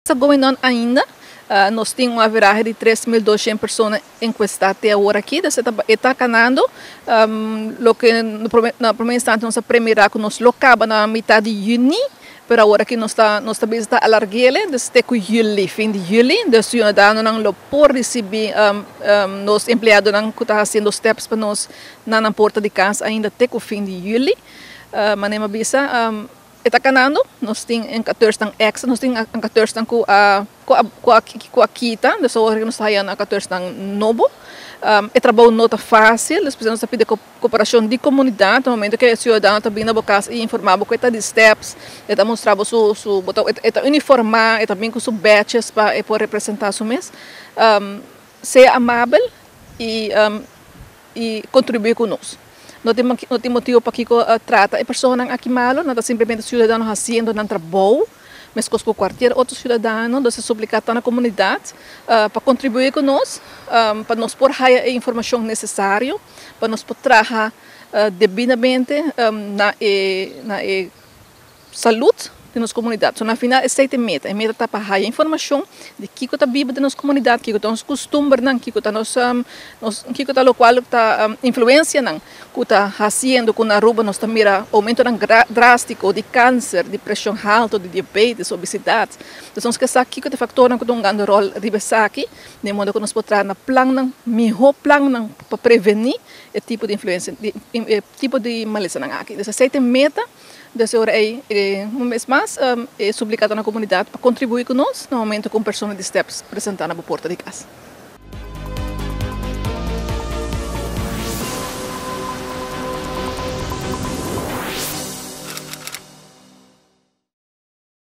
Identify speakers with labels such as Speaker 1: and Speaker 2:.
Speaker 1: Ta going on ainda. Nos tin un averahe di 3200 persona encuesta te awor aki, dus e ta canando. Loke na prome instante nos a premira cu nos lo caba na mitad di juni, pero awor aki nos ta bisa ta alarguele, dus te cu juli, fin di juli. Dus ciudadanonan lo por ricibi nos empleadonan cu ta haciendo steps pa nos na nan porta di cas ainda te cu fin di juli. Manera mi a bisa, e ta canando, nos tin enquêteursnan extra, nos tin enquêteursnan cu a kita, dus awor nos ta haya enquêteursnan nobo. E trabou no ta facil, dus nos ta pidi cooperacion di comunidad. Na momento cu e ciudadano ta bin na bo cas y informa bo cu e ta di steps, e ta mustra bo su, e ta uniforma, e ta bin cu su badges pa e por representa su mes. Sea amabel y contribui cu nos. No tin motibo pakico trata e personanan aki malo, nan ta simplemente ciudadano haciendo nan trabou, mescos cu cualkier otro ciudadano. Nos ta suplica na comunidad pa contribui cu nos, pa nos por haya e informacion necesario, pa nos por traha debidamente na e salud di nos comunidad. So, na final, esey ta e meta. E meta ta pa haya informacion di kico ta biba den nos comunidad, kico ta nos custumbernan, kico ta nos, kico ta locual ta influencianan cu ta haciendo cu na Aruba nos ta mira aumento drastico di cancer, di presion halto, di diabetes, obesidad. Anto, nos kier sa kico ta factornan cu ta hungando rol riba esaki, di modo cu nos por traha plannan, miho plannan pa preveni e tipo di influencia, di, tipo di malesanan aki. Anto, esey ta e meta. Dus ora ey, un bes mas, suplica na comunidad pa contribui cu nos na momento cu un persona di steps presenta na porta di cas.